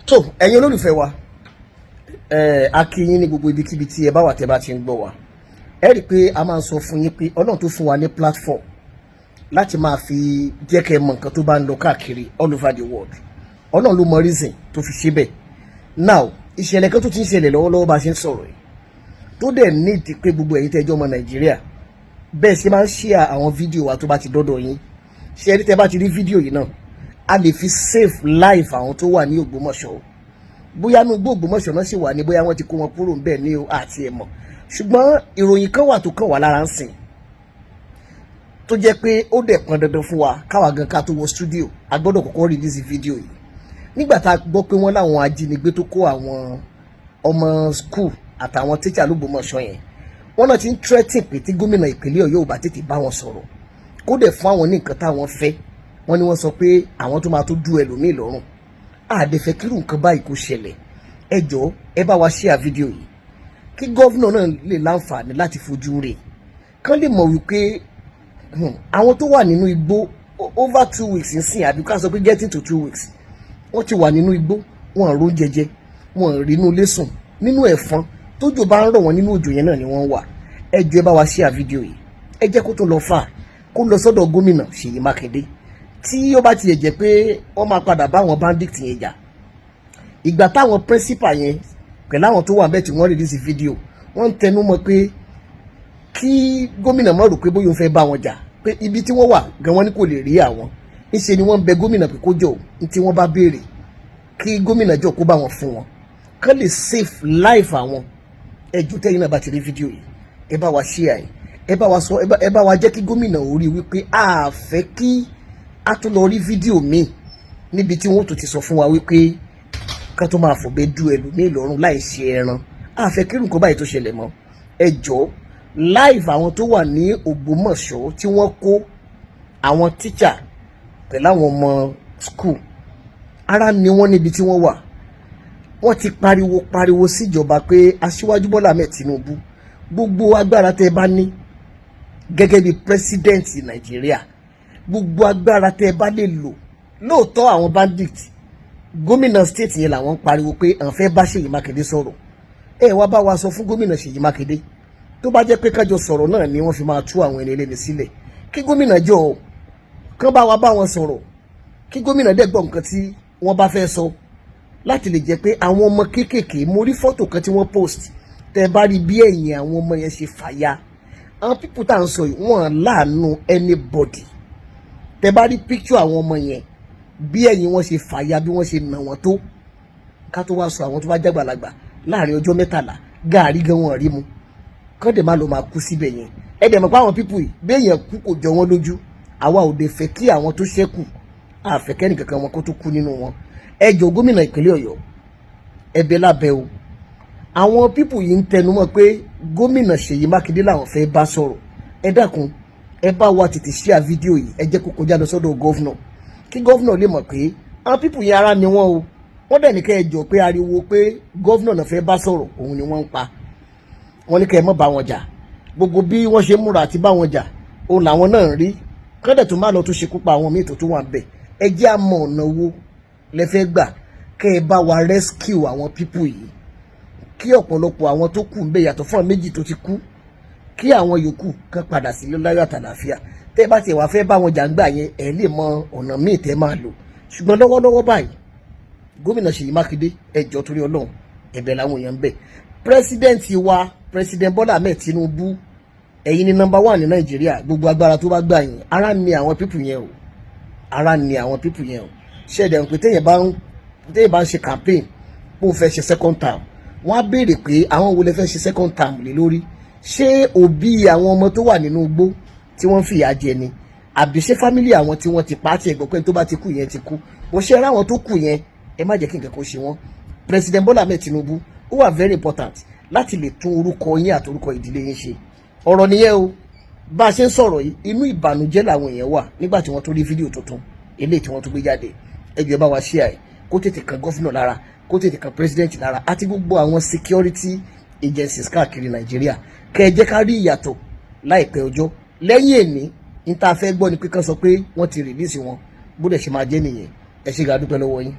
Tó, ẹ̀yin olólùfẹ́ wa, a kí yín ní gbogbo ibikíbi tí ẹ bá wà tẹ́ bá ti ń gbọ́ wa. Ẹ rí i pé a máa ń sọ fún yín pé Ọlọ́run tó fún wa ní platform láti máa fi jẹ́ kẹ́ ẹ mọ nǹkan tó bá ń lọ káàkiri all over the world, Ọlọ́run ló mọ reason tó fi ṣe bẹ́ẹ̀. Now, ìṣẹ̀lẹ̀ kan tó ti ń ṣẹlẹ̀ lọ́wọ́lọ́wọ́ bá a ṣe ń sọ̀rọ̀ yìí, tó dẹ̀ nídìí pé gbogbo ẹ̀yin tẹ́jọ́ ọmọ Nàìjíríà, bẹ́ẹ̀ ṣe máa ń share àwọn fídíò wa tó bá ti dọ́dọ̀ yín, ṣe ẹni tẹ́ bá ti rí fídíò yìí náà, a lè fi save life àwọn tó wà ní Ògbómọ̀ṣọ́. Bóyá inú igbó Ògbómọ̀ṣọ́ náà sì wà ní, bóyá wọ́n ti kó wọn kúrò ńbẹ̀ ní o, àti ẹ̀ mọ̀. Ṣùgbọ́n ìròyìn kan wà tó kàn wá lára ń sìn, tó jẹ́ pé ó dẹ̀ pọn dandan fún wa káwa gan ká tó wọ studio, a gbọ́dọ̀ kọ́kọ́ release fídíò yìí. Nígbà tá a gbọ́ pé wọ́n láwọn ajínigbé tó kó àwọn ọmọ school àtàwọn tíṣà l'Ógbómọ̀ṣọ́ yẹn, wọ́n náà ti ń threaten pé tí gómìnà ìpínlẹ̀ Ọ̀yọ́ ò bá tètè bá wọn sọ̀rọ̀, kó dẹ̀ fún àwọn ní nǹkan táwọn fẹ́, wọ́n ní wọ́n sọ pé àwọn tó máa tó dú ẹlòmíì lọ́rùn. Àdẹ̀fẹ́ kírù nǹkan báyìí kó ṣẹlẹ̀. Ẹ jọ̀ọ́, ẹ bá wa share fídíò yìí kí governor náà lè láǹfààní láti fojú rẹ̀, kán lè mọ̀ wípé àwọn tó wà nínú igbó over 2 weeks nsìn, àbí ká sọ pé getting to 2 weeks, wọ́n ti wà nínú igbó, wọn ò róúnjẹ jẹ, wọn ò rí inú ilé sùn, nínú ẹ̀fọn, tójò bá ń rọ̀ wọ́n, nínú òjò yẹn náà ni wọ́n wà. Ẹ jọ̀ọ́, ẹ bá wa share fídíò yìí, ẹ jẹ́ kó tó lọ fà, kó lọ sọ́dọ̀ gómìnà Ṣèyí Mákindé. Tí ó bá tiẹ̀ jẹ́ pé wọ́n máa padà bá àwọn bandit yẹn jà, ìgbà táwọn principal yẹn pẹ̀lú àwọn tó wà bẹ́ẹ̀ tí wọ́n release fídíò, wọ́n ń tẹnu mọ́ pé kí gómìnà má rò pé bóyá òun fẹ́ bá wọn jà, pé ibi tí wọ́n wà gan, wọ́n ní kò lè rí àwọn. Ńṣe ni wọ́n ń bẹ gómìnà pé kó jọ, ní tí wọ́n bá béèrè, kí gómìnà jọ kó bá wọn fún wọn, kán lè save life àwọn. Ẹ jọ̀ọ́, tẹ́yìn náà bá ti rí fídíò yìí, ẹ bá wa share ẹ, ẹ bá wa sọ, ẹ bá wa jẹ́ kí gómìnà ó rí wípé a fẹ́ kí a tún lọ rí fídíò míì níbi tí wọ́n tún ti sọ fún wa wípé ká tó máa fọ̀bẹ du ẹlòmíì lọ́rùn láì ṣe ẹran. A fẹ́ kí nǹkan báyìí tó ṣẹlẹ̀ mọ́. Ẹ jọ̀ọ́, life àwọn tó wà ní Ògbómọ̀ṣọ́ tí wọ́n kó àwọn tíṣà pẹ̀lú àwọn ọmọ school, ara ni wọ́n níbi tí wọ́n wà. Wọ́n ti pariwo pariwo síjọba pé Aṣíwájú Bọ́lá Ahmed Tinubu, gbogbo agbára tẹ́ ẹ bá ní gẹ́gẹ́ bí president Nàìjíríà, gbogbo agbára tẹ́ ẹ bá lè lò. Lóòótọ́, àwọn bandit, gómìnà state yẹn làwọn ń pariwo pé àwọn fẹ́ bá Ṣèyí Mákindé sọ̀rọ̀. Ẹ wá bá wa sọ fún gómìnà Ṣèyí Mákindé, tó bá jẹ́ pé kájọ sọ̀rọ̀ náà ni wọ́n fi máa tú àwọn ẹni ẹlẹ́ni sílẹ̀, kí gómìnà jọ kán bá wa bá wọn sọ̀rọ̀, kí gómìnà dẹ̀ gbọ́ nǹkan tí wọ́n bá fẹ́ sọ, láti lè jẹ́ pé àwọn ọmọ kéékèèké. Mo rí fọ́tò kan tí wọ́n post, tẹ́ bá rí bí ẹ̀yìn àwọn ọmọ yẹn ṣe fàya. Àwọn people tá à ń sọ yìí, wọ́n láàánú anybody. Tẹ́ bá rí picture àwọn ọmọ yẹn, bí ẹ̀yìn wọn ṣe fàya, bí wọ́n ṣe nà wọ́n tó, ká tó wá sọ àwọn tó bá jágbàlagbà, láàrin ọjọ́ 13, gàárì gan wọn rí mu, kán dẹ̀ má lọ máa kú síbẹ̀ yẹn. Ẹ dẹ̀ mọ̀ pé àwọn people yìí, béèyàn kú kò jọ wọ́n lójú. Àwa ò dé fẹ́ kí àwọn tó ṣẹ́kù, àfẹ́kẹ́ nìkankan wọn kó tó kú nínú wọn. Ẹ jọ̀ọ́, gómìnà ìpínlẹ̀ Ọ̀yọ́, ẹ̀bẹ̀ lábẹ́ o. Àwọn people yìí ń tẹnumọ́ pé gómìnà Ṣèyí Mákindé làwọn fẹ́ bá sọ̀rọ̀. Ẹ dákun, ẹ bá wa tètè share fídíò yìí, ẹ jẹ́ kó kọjá lọ sọ́dọ̀ governor, kí governor lè mọ̀ pé àwọn people yìí, ara ni wọ́n o. Wọ́n dẹ̀ ní kẹ́ ẹ jọ pé ariwo pé governor náà fẹ́ bá sọ̀rọ̀, òun ni wọ́n ń pa. Wọ́n ní kẹ́ ẹ má bá wọn jà. Gbogbo bí wọ́n ṣe múra àti bá wọn jà, òun làwọn náà ń rí, kọ́dẹ̀ tó má lọ tó ṣekú pa àwọn míì tó tún wà bẹ̀. Ẹ jẹ́ àmọ́ ọ̀nà wo lẹ fẹ́ gbà kẹ́ ẹ bá wa rescue àwọn people yìí, kí ọ̀pọ̀lọpọ̀ àwọn tó kù ń bẹ, yàtọ̀ fún àwọn méjì tó ti kú, kí àwọn yòókù kan padà sílé láyọ̀ àtàlàáfíà. Tẹ́ bá tiẹ̀ wá fẹ́ bá wọn jà ń gbà yẹn, ẹ̀ lè mọ ọ̀nà míì tẹ́ máa lò. Ṣùgbọ́n lọ́wọ́lọ́wọ́ báyìí, gómìnà Ṣèyí Mákindé, ẹ jọ̀ọ́, torí Ọlọ́run, ẹ̀bẹ̀ làwọn èèyàn ń bẹ̀. President wa, President Bọ́lá Ahmed Tinubu, ẹ̀yin ni number one ní Nàìjíríà. Gbogbo agbára tó bá gbà yín, ara ni àwọn people yẹn o, ara ni àwọn people yẹn o. Ṣẹ̀dẹ̀ pé téèyàn bá ń ṣe campaign bó fẹ́ ṣe second term, wọ́n á béèrè pé àwọn wo lè fẹ́ ṣe second term lé lórí? Ṣé òbí àwọn ọmọ tó wà nínú igbó tí wọ́n ń fìyà jẹ ni, àbí ṣé family àwọn tí wọ́n ti pa á? Tiẹ̀ gbọ́ pé tó bá ti kú yẹn ti kú bó ṣe ráwọn tó kù yẹn, ẹ má jẹ́ kí nǹkan kó ṣe wọ́n. President Bola Ahmed Tinubu, ó wà very important láti lè tún orúkọ yín àti orúkọ ìdílé yín ṣe. Ọ̀rọ̀ nìyẹn o. Bá a ṣe ń sọ̀rọ̀ yìí, inú ìbànújẹ́ làwọn èèyàn wà nígbà tí wọ́n tó rí fídíò tuntun eléyìí tí wọ́n tún gbé jáde. Ẹ jọ̀ọ́, ẹ bá wa share ẹ̀, kó tètè kan governor lára, kó tètè kan president lára, àti gbogbo àwọn security agencies káàkiri Nàìjíríà. Kẹ́ ẹ jẹ́ ká rí ìyàtọ̀ láìpẹ́ ọjọ́. Lẹ́yìn èní ní tá a fẹ́ gbọ́ ni pé kán sọ pé wọ́n ti release wọn. Bó dẹ̀ ṣe máa jẹ́ nìyẹn. Ẹ ṣe gàdúpẹ́ lọ́wọ́ yín.